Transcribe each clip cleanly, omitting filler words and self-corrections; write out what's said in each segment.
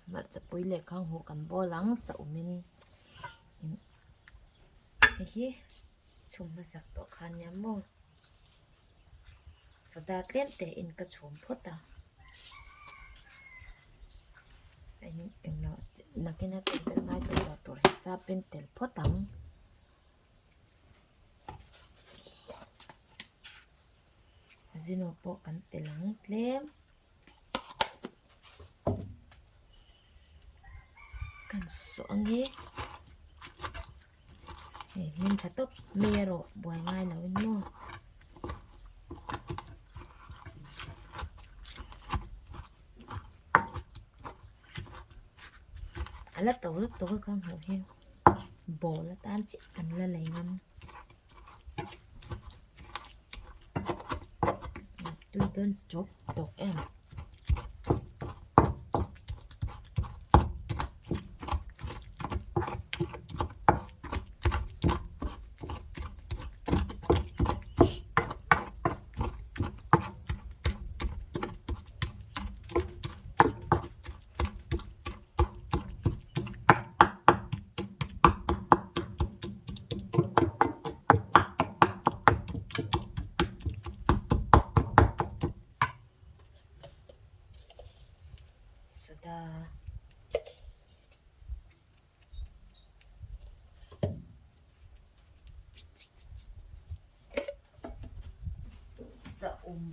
Hmarcha pui leh khang huh kan bawl ang sa awmin hei hi chhum hmasak tawh kha nia maw soda tlem te in ka chhum phawt a englo nakin a tel belh ngai tawh lo tur hisap in tel phawt ang. Zino pawh kan tel ang tlem. Kan sawh ang e hei hmin tha tawp mai erawh buai ngai lo in maw. A la to lutuk a ka hmuh hi ball atan chiah an la lei ngam. Tui dawn chawp tawk em. Soda Saum.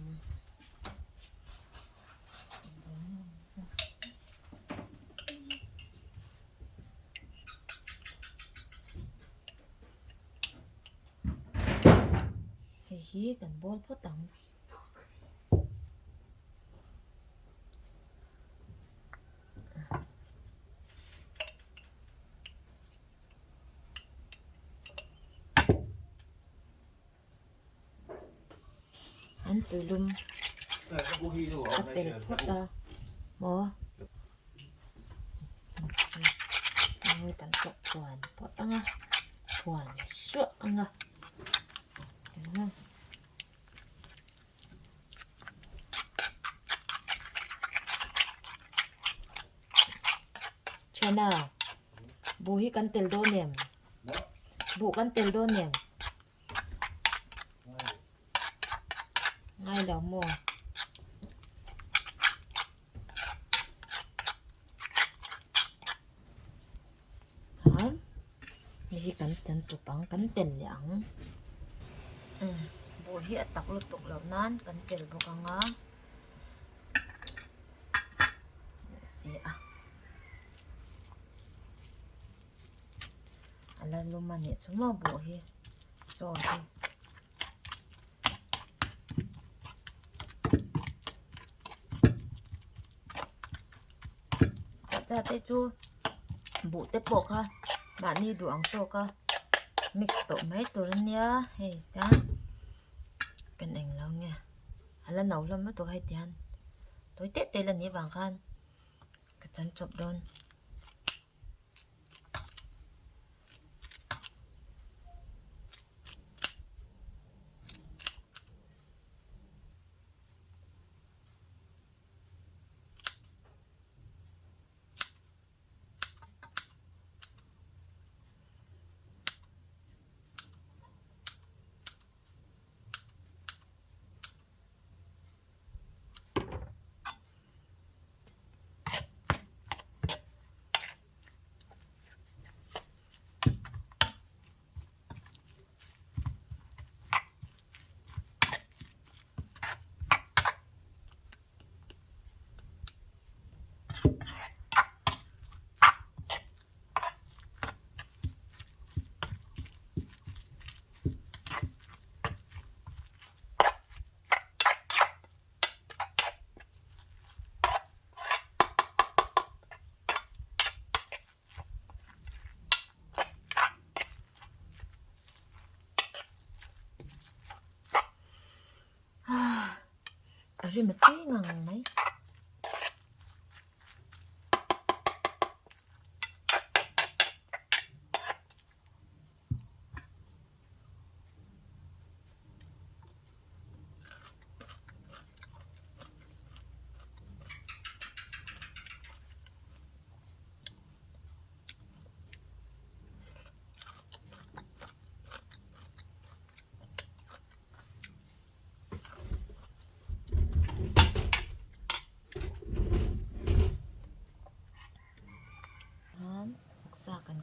Hei hi kan bawl phawt ang. An tuilum a tel phawt a maw hei kan chawp chhuan phawt ang a chhuan suah ang a Thiana buh hi kan tel dawn em buh kan tel dawn em. Ngai lo maw? Ha? Hei hi kan chan chawp ang, kan tel leh ang. Umm, buh hi a tak lutuk loh nan kan tel bawk ang a. Si a. A la lum a nih chu maw buh hi. Chaw hi. Cha te chu buh te pawh kha mahni duh ang tawk a mix tawh mai tur a nia hei tan kan eng lo nge a la no hlawm lutuk hei tihian tawi teh teh la nih vang khan ka chan chawp dawn. A rim a tui ngang mai.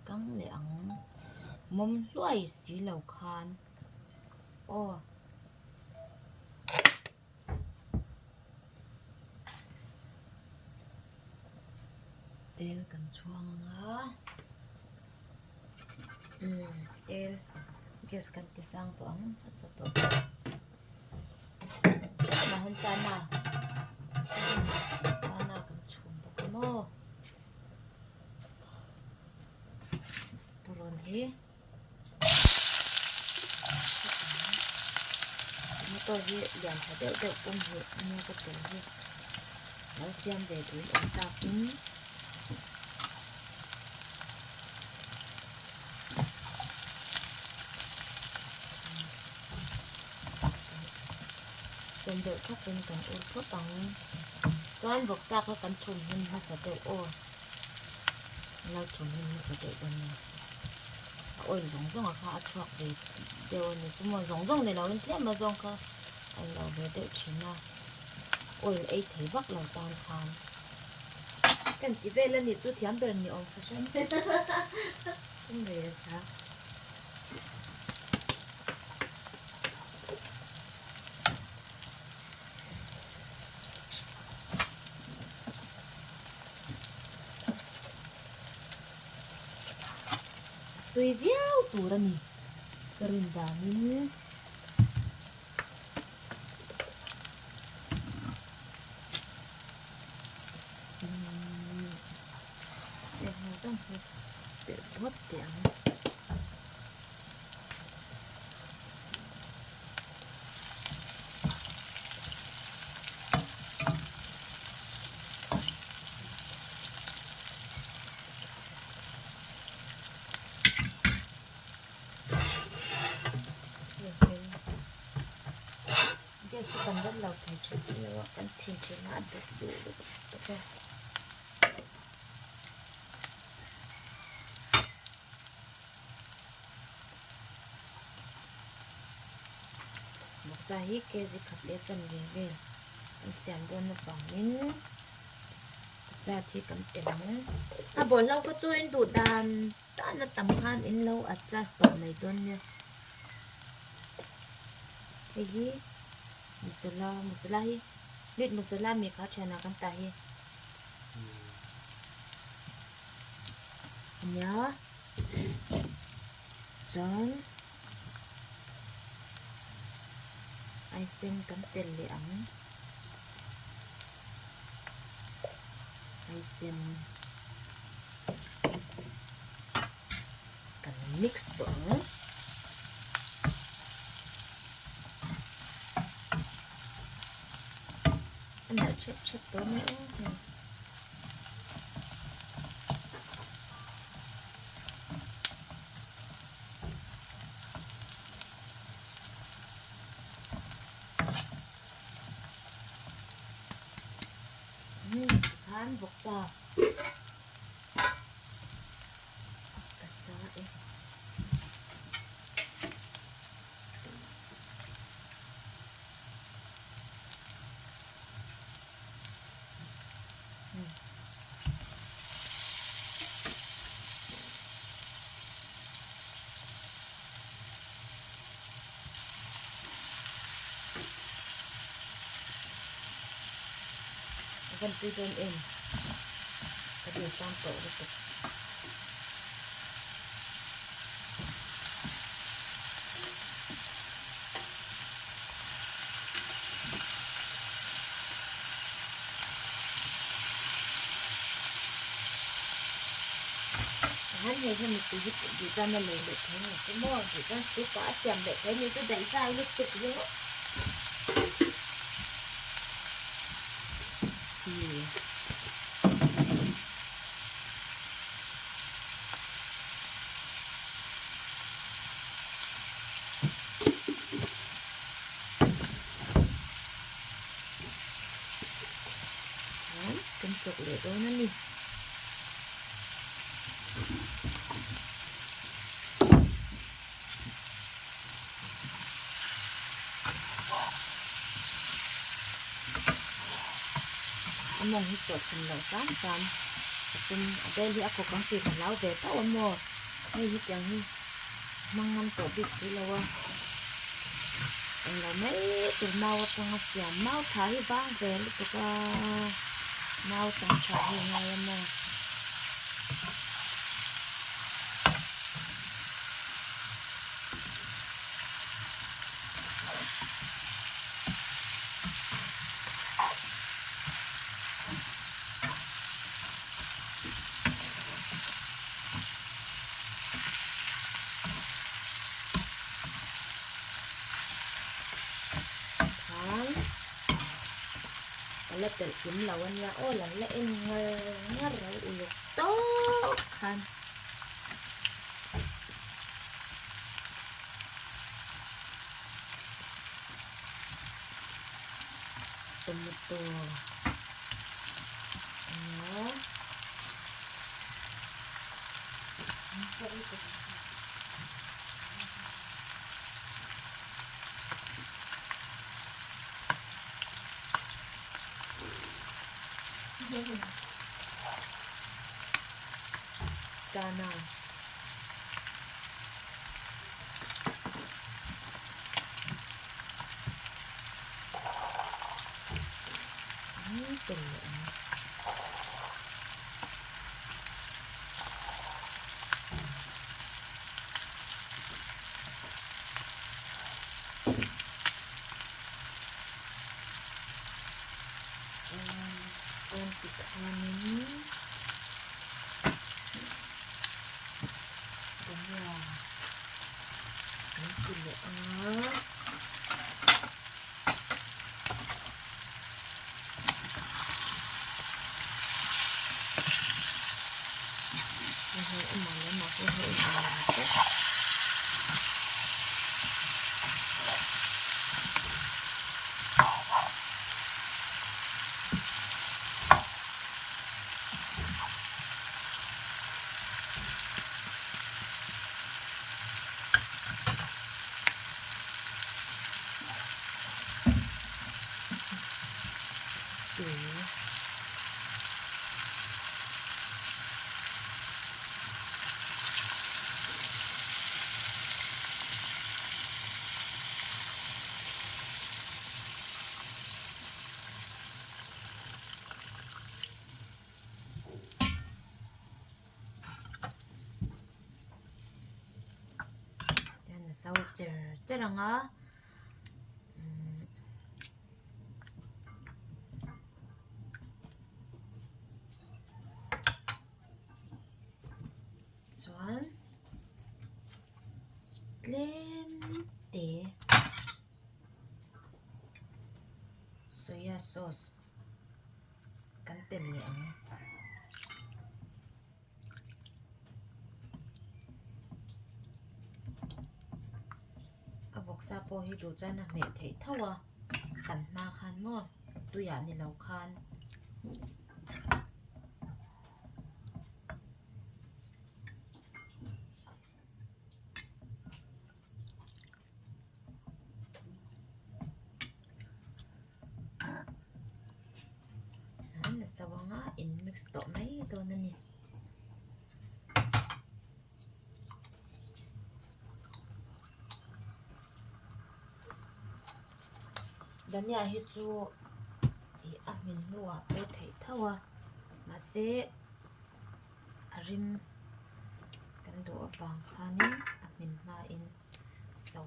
kang leh ang mawm hluai si lo khan aw. Tel kan chhuang ang a umm tel gas kan ti sang tawh ang a sa tawh tlem ah chana chana kan chhum bawk a maw purun hi. Motor hi lian tha deuh deuh pawm hi ania ka tel hi lo siam ve duh awm takin sen deuh thawkin kan ur phawt ang chuan vawksa kha kan chhum hlim hmasa deuh aw an lo chhum hlim hmasa deuh dawn nia. A oil zawng zawng a kha a chhuak ve deuh a ni chu maw zawng zawng ni lo in tlem a zawng kha a lo ve deuh thin a oil ei thei vak lo tan khan kan ti vel a nih chu thiam ber ni awm fahran ve sa. Tui viau tur a ni ka rin danin. Heng ho zawng hi pelh phawt teh ang. Gas hi kan ram lo thei thin si lo a kan chhin thin a a duk duh lutuk a. Vawksa hi kg khat leh chanve vel kan siam dawn avangin zat hi kan tel ang. A bawlhlo kha chu in duh dan dan a tam khan in lo adjust tawh mai dawn nia. Hei hi masala masala hi meat masala mi kha thianah kan tah hi. Nia chuan aisen kan tel leh ang aisen kan mix tawh ang. A nalh hrep hrep dawn e aw hei. Khan bawk ta. Ka sa e. A van tui dawn em ka dil tlang tawh lutuk. Han hei hian mipui hi duh tan a lei leh thei ni chu maw duh tan soup ah a siam leh thei ni chu daih zai lutuk ringawt chi. Chuan kan chawk leh dawn a ni. A mawng hi chawh chhun loh hram hram a tum a bel hi a kawk ang tih ka hlau ve tauh a maw. Hei hi tiang hi hmang ngam tawh bik si lo a, englo mai tur mau atanga siam mau tha hi vang ve lutuk a, mau chang tha hi a ngai a maw. Khan ka la telh kim lo a nia aw lo la en ngar ngar lo uluk tawk khan. Tomato ania. Chana. Tel leh ang. Chuan tikhanin dhania kan ti leh ang a. Tui. Tian a so cher cher ang a Chuan tlem te soya sauce kan telh leh ang. A vawksa pawh hi duh chuan a hmeh theih tho a kan hma khan maw tuiah ni lo khan. Nasa anga in mix tawh mai dawn a ni. Dhania hi chu ih a hmin hnuah pawh theih tho a mahse a rim kan duh avang khanin a hmin hmain so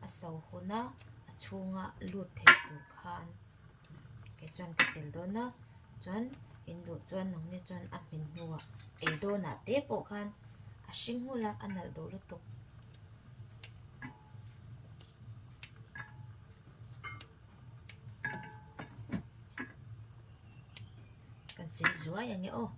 a so hun a a chhunga lut thei tur khan kei chuan ka tel dawn a chuan in duh chuan nangni chuan a hmin hnuah ei dawnah te pawh khan a hring nghulh a a nalh duh lutuk. Kan sil zuai ang e aw.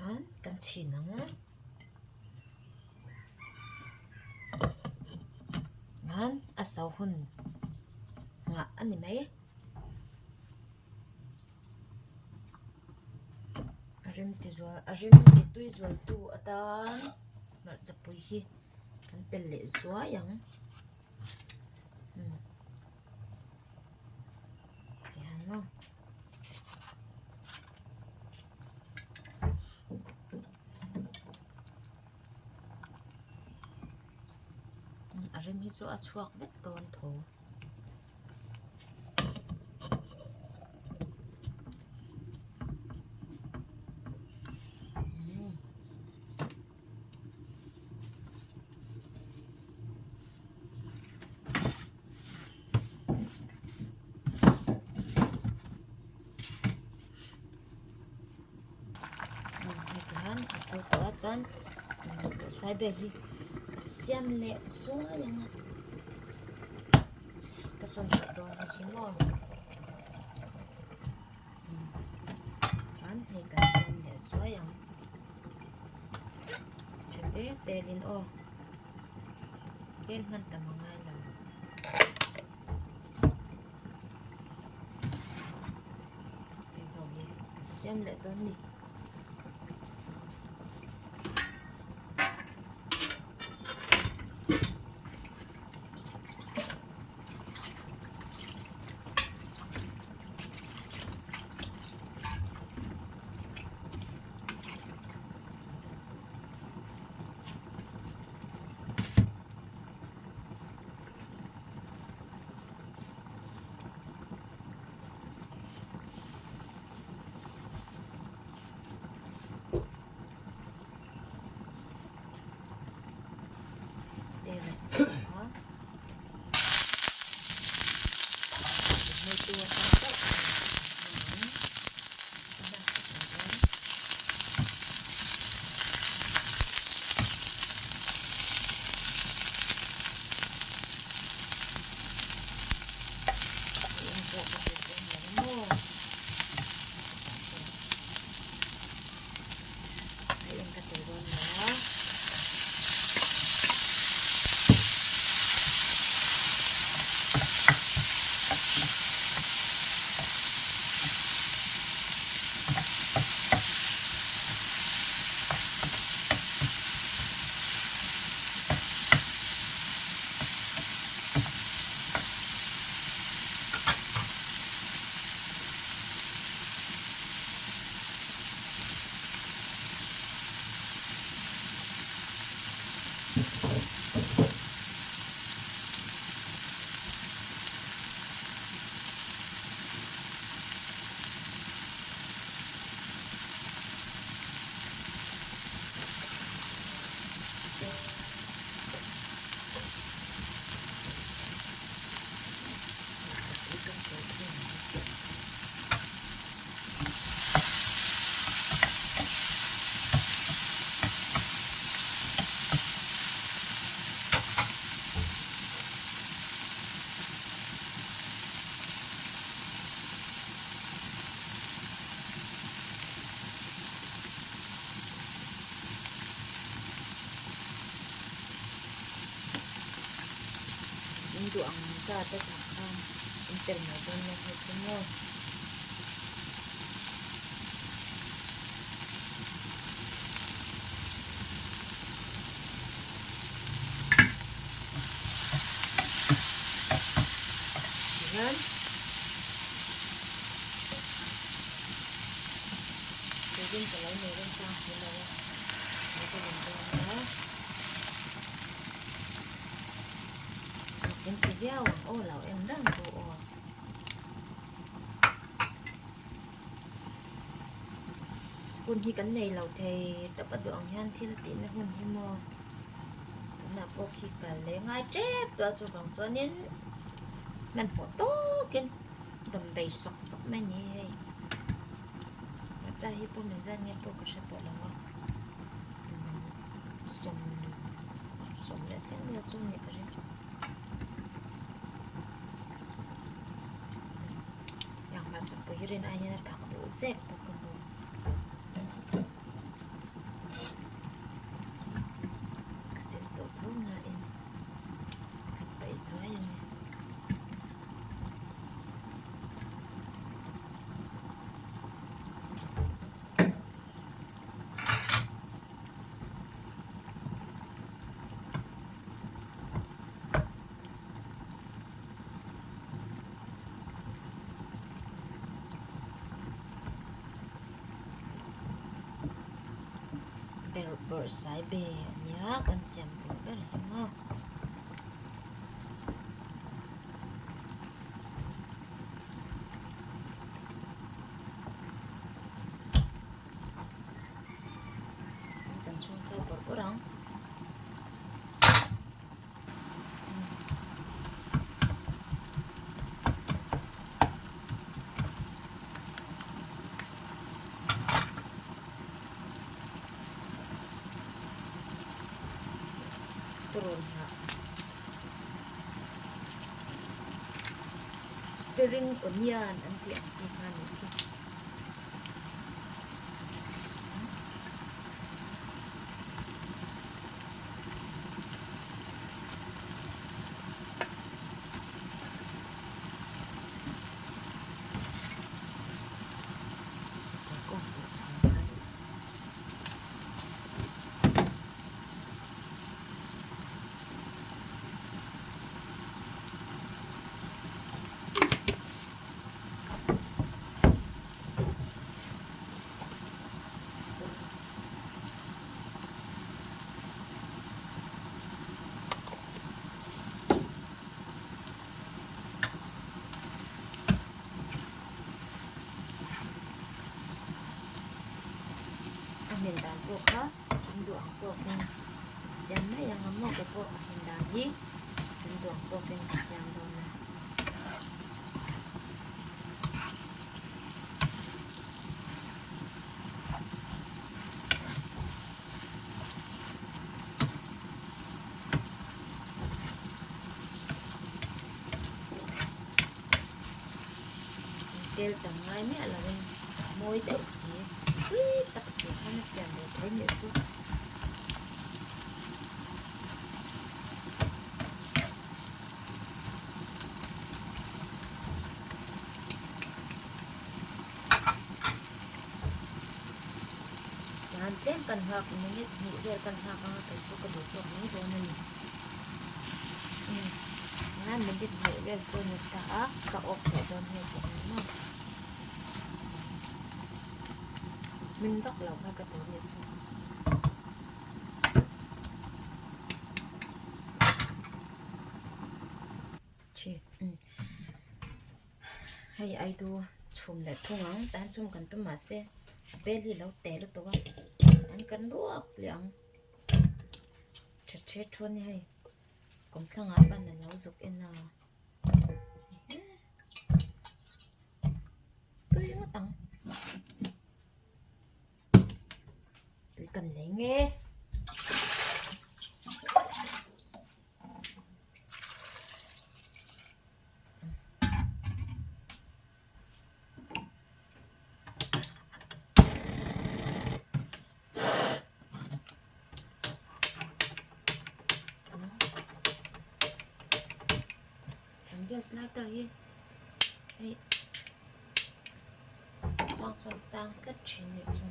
Tichuan kan chhin ang. A so hun nghah a ni mai. A rim ti zual a rim ti tui zual tu atan hmarcha pui hi kan tel leh zuai ang. Tihian maw. A rem hi chu a chhuak vek dawn tho. Heti hian a so tawh a chuan sai bel hi kan siam leh suai ang a ka sawn tawh dawn hei hi maw chuan hei kan siam leh suai ang chhe te telin aw tel hman tam a ngai lo. Heng ho hi kan siam leh dawn ni. In duh ang zat a thak khan in tel mai dawn nia hei chu maw. Tihian tuirin ka lo nei remchang si lo a hei ka rawn dawn a mak in ti viau ang aw lo en reng tu aw. Hun hi kan nei lo thei tawp a duh ang hian thil tihna hun hi maw tunah pawh khi kal leh ngai tep tawh a chuvang chuanin hmanhmawh tawkin rawn bei sawk sawk mai a ni hei hmarcha hi pawh min zat nge pawh ka hre tawh lo a sawm leh thleng vel chu a nih ka ring. Yang hmarcha pawh hi rin aiin a thak duh zek bawk a maw. Ka sil tawh tho nain kan paih zuai a ni. bawrh sai be a nia kan siam tur ber hi maw. Kan chhung chau bawrh bawrh ang. Purun hnah spring onion an tih ang chi kha a nih khi. A hmin dan pawh kha an duh ang tawkin siam mai ang a maw kei pawh a hmin dan hi an duh ang tawkin ka siam dawn a. Tel tam ngai miah lo in mawi deuh si tui tak si khan a siam ve thei nih chu. Tichuan tlem kan nghak minute hnih vel kan nghak anga kei chu ka duh tawk mai dawn a ni. Tichuan minute hnih vel chu a ni ta a, ka off leh dawn hei tih ang maw. Min vak lo kha ka duh nih chu. Hei ai du chhum leh thung ang tan chhum kan tum mahse a bel hi a lo te lutuk a an kan ruak leh ang tha the thu a ni hei kawmthlang ah ban a lo zuk en a tui ngawt ang tui kan nei nge. Kan gas lighter hi hei chang chuan tang tlat thin nih chu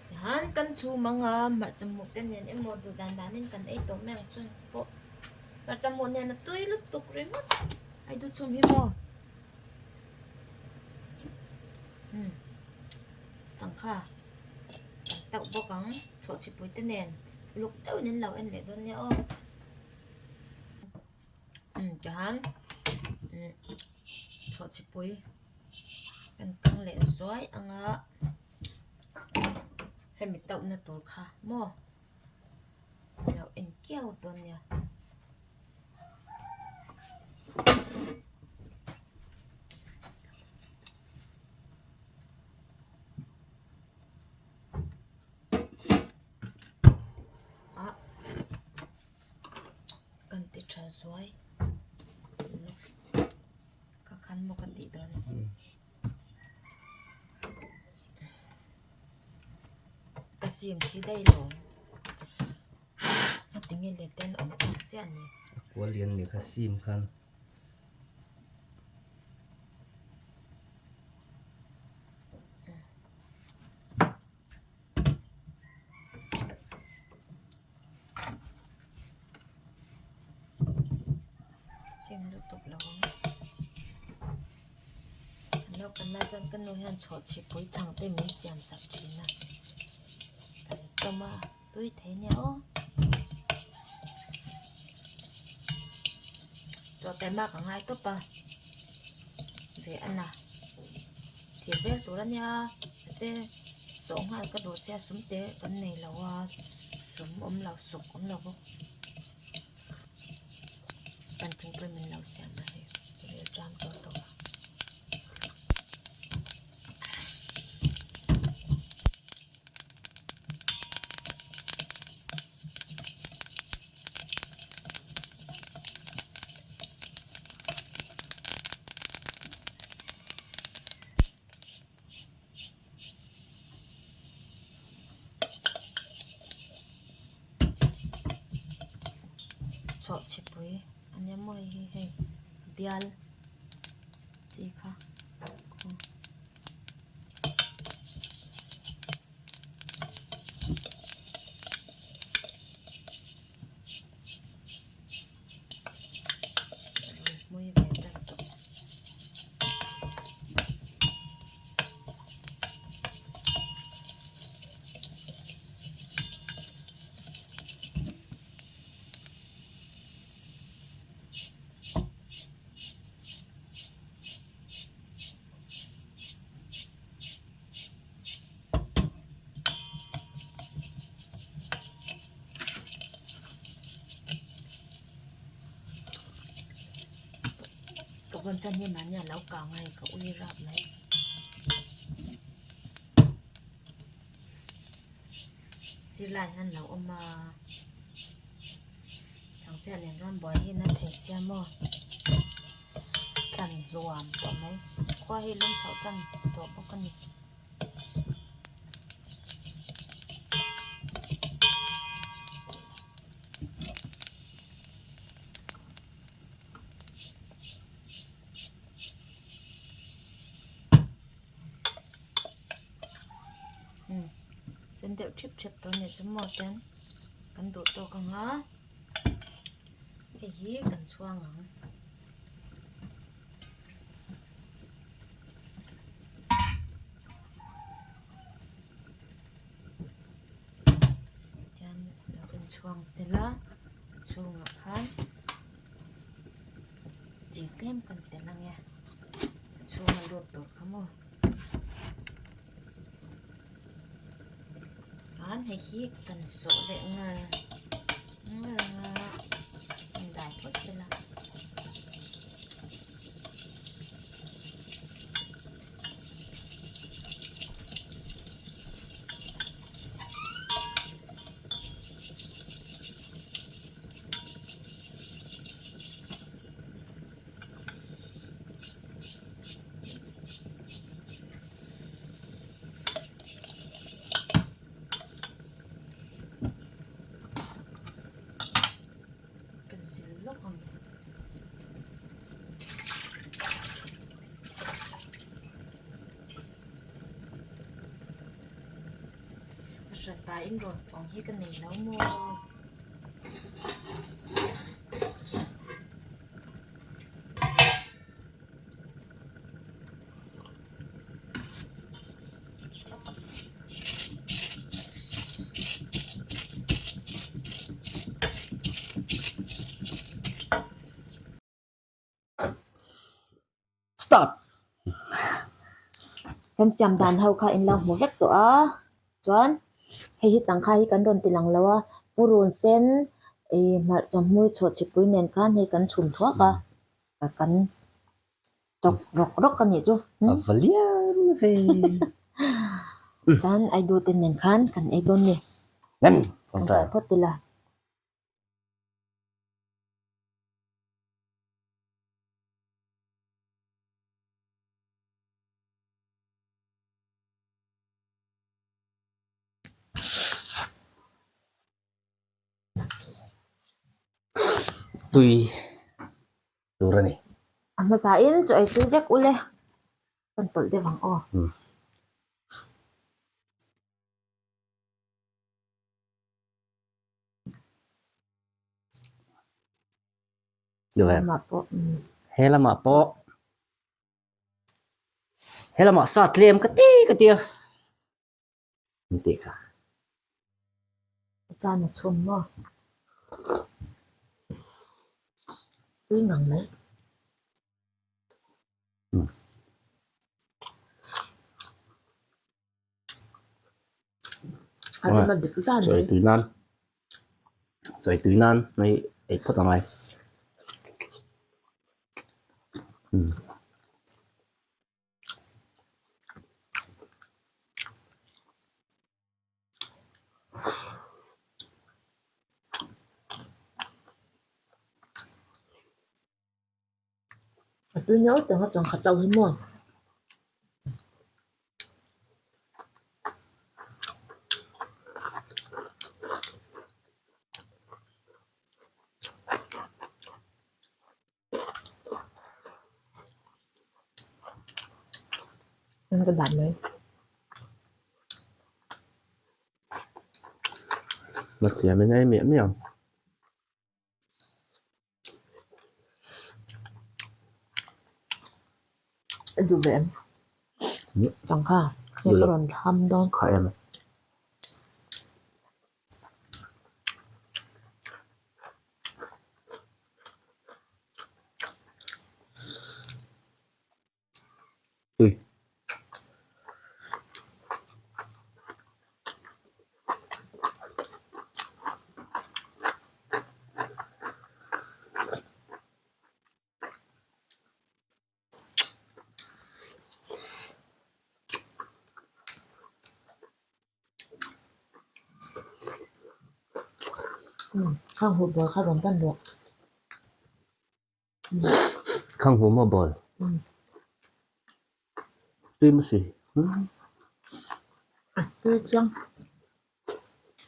tihian kan chhum ang a hmarcha muk te nen emaw duh dan danin kan ei tawh mai ang chuan pawh hmarcha muk nen a tui lutuk ringawt a i duhchhum hi maw umm changkha kan tauh bawk ang chhawhchhipui te nen uluk deuhin an lo en leh dawn nia aw umm tihian umm chhawhchhipui kan kang leh zuai ang a hemi tauhna tur kha maw lo en kiau dawn nia. Ah kan ti tha zuai ka khan maw ka tih dawn a ka sim thi daih lo a tinge let ten awm tak chiah a ni. A kual lian ni kha sim khan. Sim lutuk lo ang. An lo kan lai chuan ka nu hian chhawhchhi pui chhang te min siam sak thin a. hlawm a tui thei nia aw. Chaw taima ka ngai tawp a ve a na thir vel tur a nia mahse sawh nghal ka duh sia sum te kan nei lo a sum awm lo suk awm lo bawk kan thingpui min lo siam a hei rel ṭam tawh tawh a. Chhawhchhipui a nia maw hei hi hei bial chi kha. Ka vawn chan hi mahni a lo kang a hei ka ui rap mai. Zirlai hian lo awm a changchiah nen chuan buai hi na thei sia maw tlan hluam tawh mai khua hi lum chhoh tan tawh bawk a ni. Sen deuh thip thep tawh nih chu maw ten kan duh tawk ang a hei hi kan chhuang ang. Tian lo inchhuang sela a chhungah khan chi tlem kan tel ange a chhunga lut tur kha maw. Chuan hei hi kan sawh leh ngar ngar ang a in dai phawt sela. Kan sil lawk ang. Ka hran pahin rawn fawng hi ka nei lo maw. Stop. Kan siam dan ho kha in lo hmu vek tawh a chuan hei hi changkha hi kan rawn ti lang lo a purun sen ih hmarcha hmui chhuah chhipui nen khan hei kan chhum thuak a kan. Chawk rawk rawk a nih chu. A va lian ve. Chuan ai duh te nen khan kan ei dawn ni. Nem. Kan kai phawt ila. Tui tur a ni. A hmasa in chaw ei tui vek ule kan tawlh deuh ang aw. Lamah pawh. He lamah pawh he lamah sa tlem ka ti ka ti a. An tih kha. Chan a chhum maw? Tui ngang mai. A rem a dik zan mai. Chawi tui nan chawi tui nan mai ei phawt angai. A tui neu tawng a changkhat lo hi maw. Ka dan mai. La thiam in ei miah miah ang. A duh ve em? Changkha hei ka rawn ham dawn. Kha em. Ui. Khang huh bawl kha rawn pan rawh. Khang huh maw bawl? Tui maw si? A tui chiang.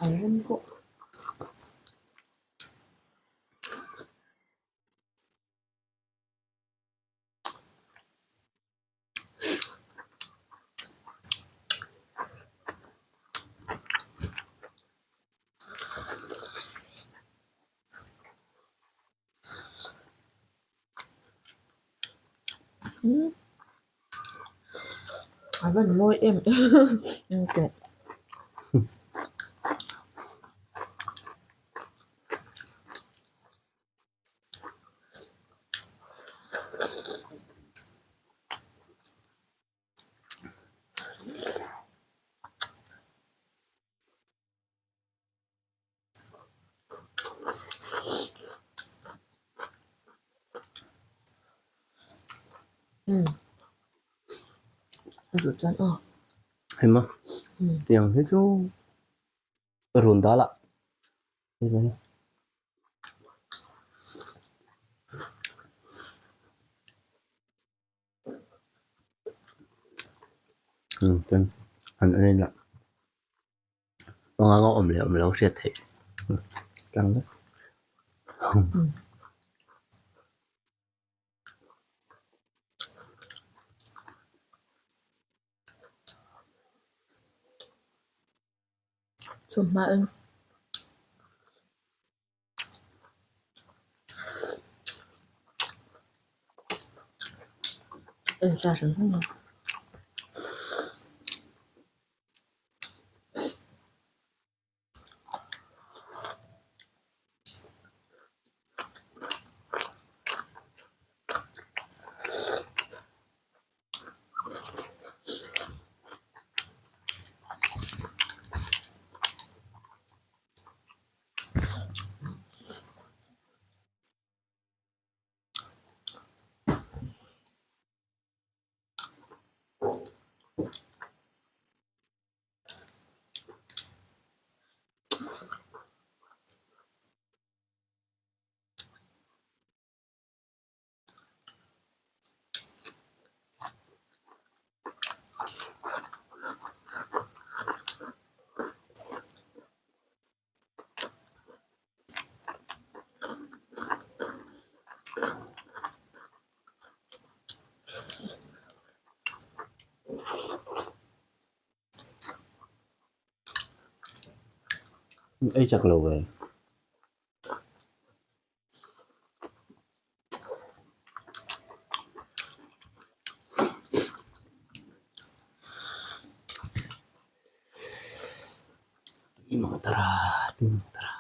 A rem pawh. A van mawi em em teh. A duh chuan aw. Hei maw tiang hi chu run dal ah. Chuan an en a panga awm leh awm lo hriat theih tlang vek. Chhum hma in. En sa hrim hrim a. Ei chak lo ve. Tui mang tara. Tara tin tara.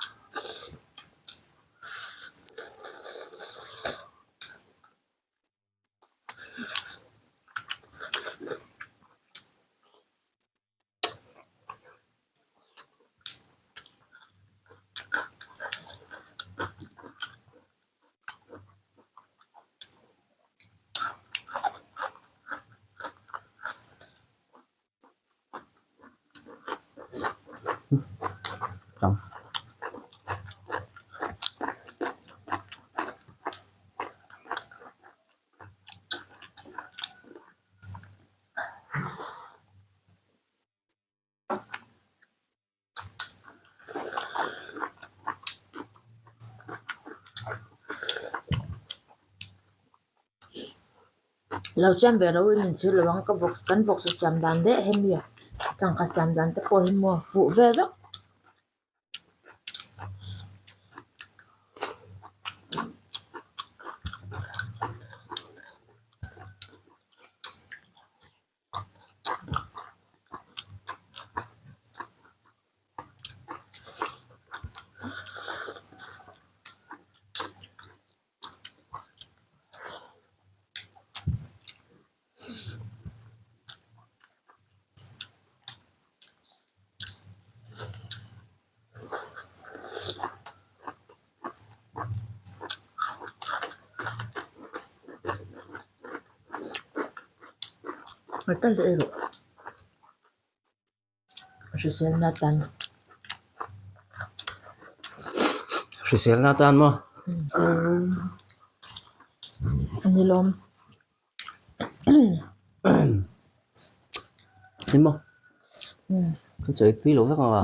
Lo siam ve ro in inchhir lo ang ka vawk kan vawksa siam dan daih hemi changkha siam dan te pawh hi maw fuh vel vek. Hriselna atan. Hriselna atan maw? A ni lawm. Ni maw? Ka chawi tui lo vek ang a.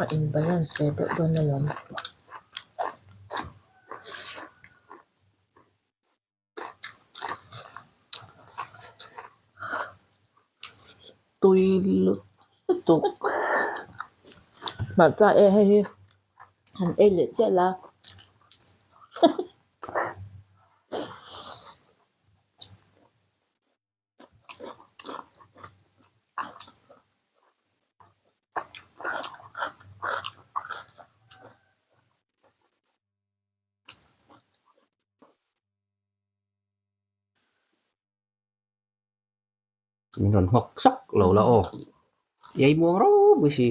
A in balance ve deuh dawn alawm. Tui lutuk. Hmarcha e hei hi han ei leh chiah la. Min rawn nghawk sak lo la aw. I ei muang ropui si.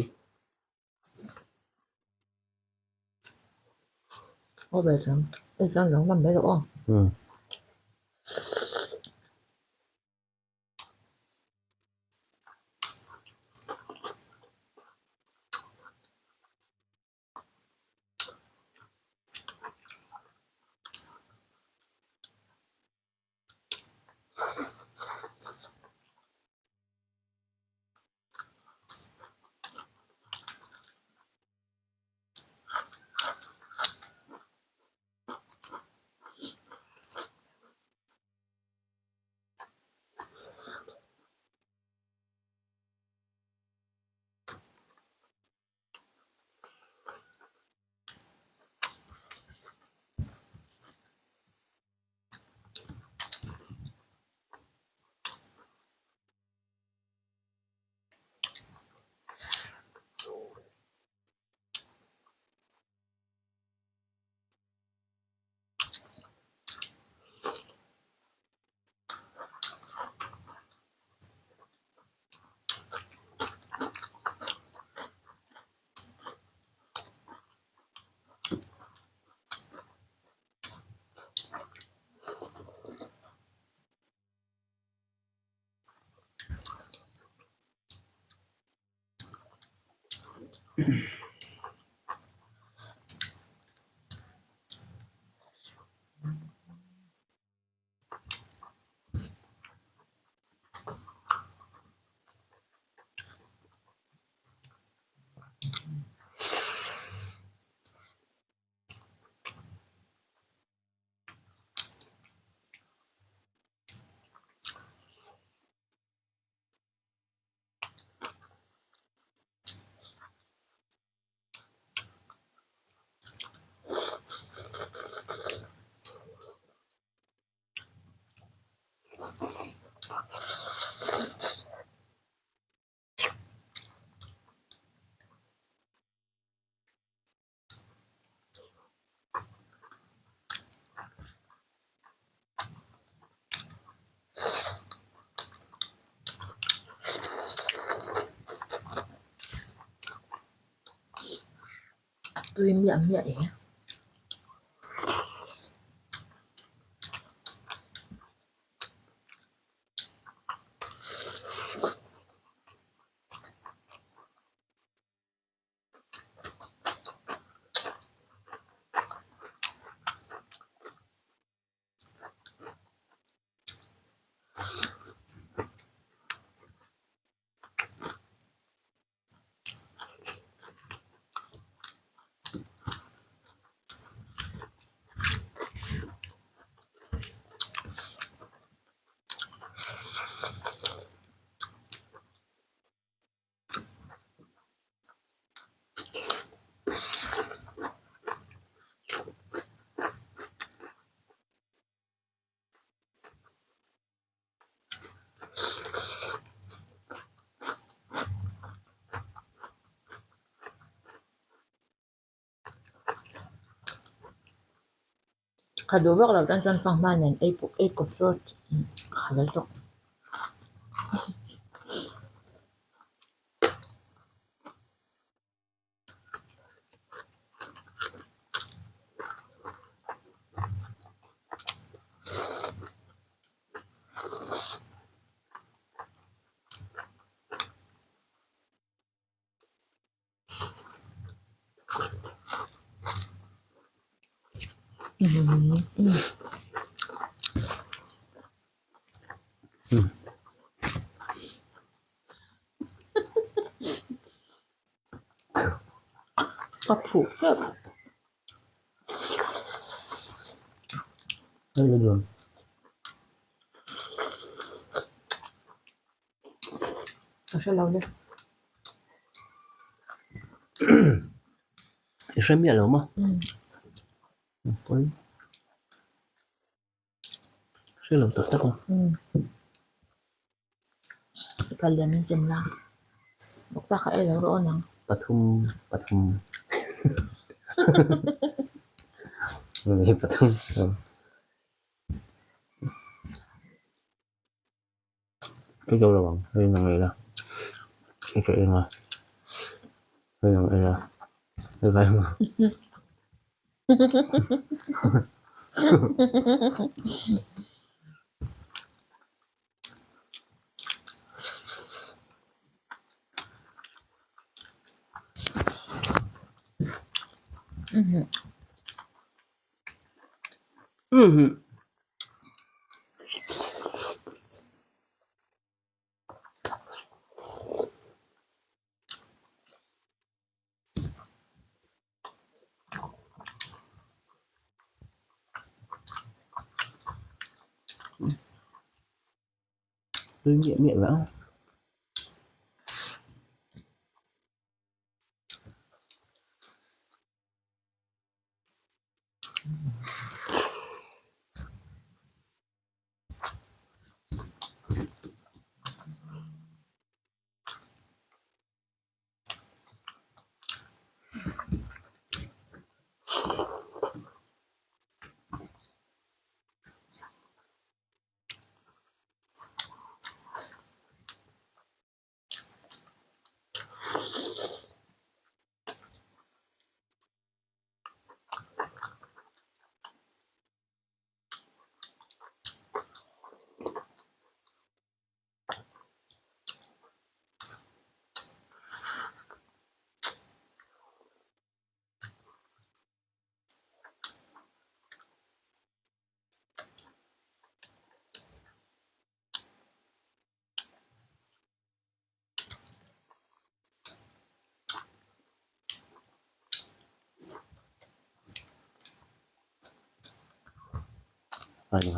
Aw ve chuan ei chuan lo hman mai rawh aw. Tui miah miah e. Kha duh vak lo tan chuan fanghma nen ei pawh ei kawp chu kha ve zawk. Ka phuh hrep. Ka hre lo le. I hre miah lo maw? Pawi. Hre lo tak tak a. I kal lian in sem la. Bawksa kha ei lo rawh aw nang. Pathum pathum. Pathum. Ka zo lo ang hei nang ila ka eng a hei nang ila ka eng a. Tui miah miah vang.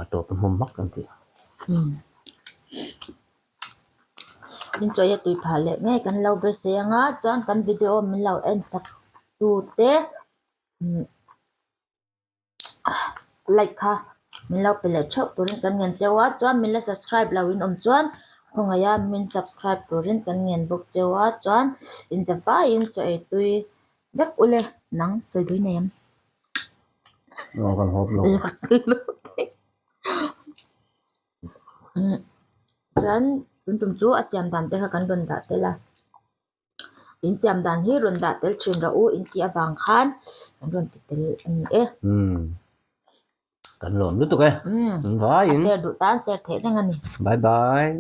A tawp a hmawm vak ang tih. Min chawi a tui phah leh ngei kan lo beisei ang a chuan kan video min lo en sak tu te like kha min lo pe leh theuh turin kan ngen cheu a chuan min la subscribe lo in awm chuan khawngaih a min subscribe turin kan ngen bawk cheu a chuan inza vaiin chaw ei tui vek ule nang sawi tui nei em. Aw kan hawp lo. Chuan tun tum chu a siam dan te kha kan rawn dah tel a. In siam dan hi rawn dah tel thin rawh u in tih avang khan kan rawn ti tel a ni e. Umm kan lawm lutuk e. Umm Vaiin. A ser duh tan ser theih reng a ni. Bye bye.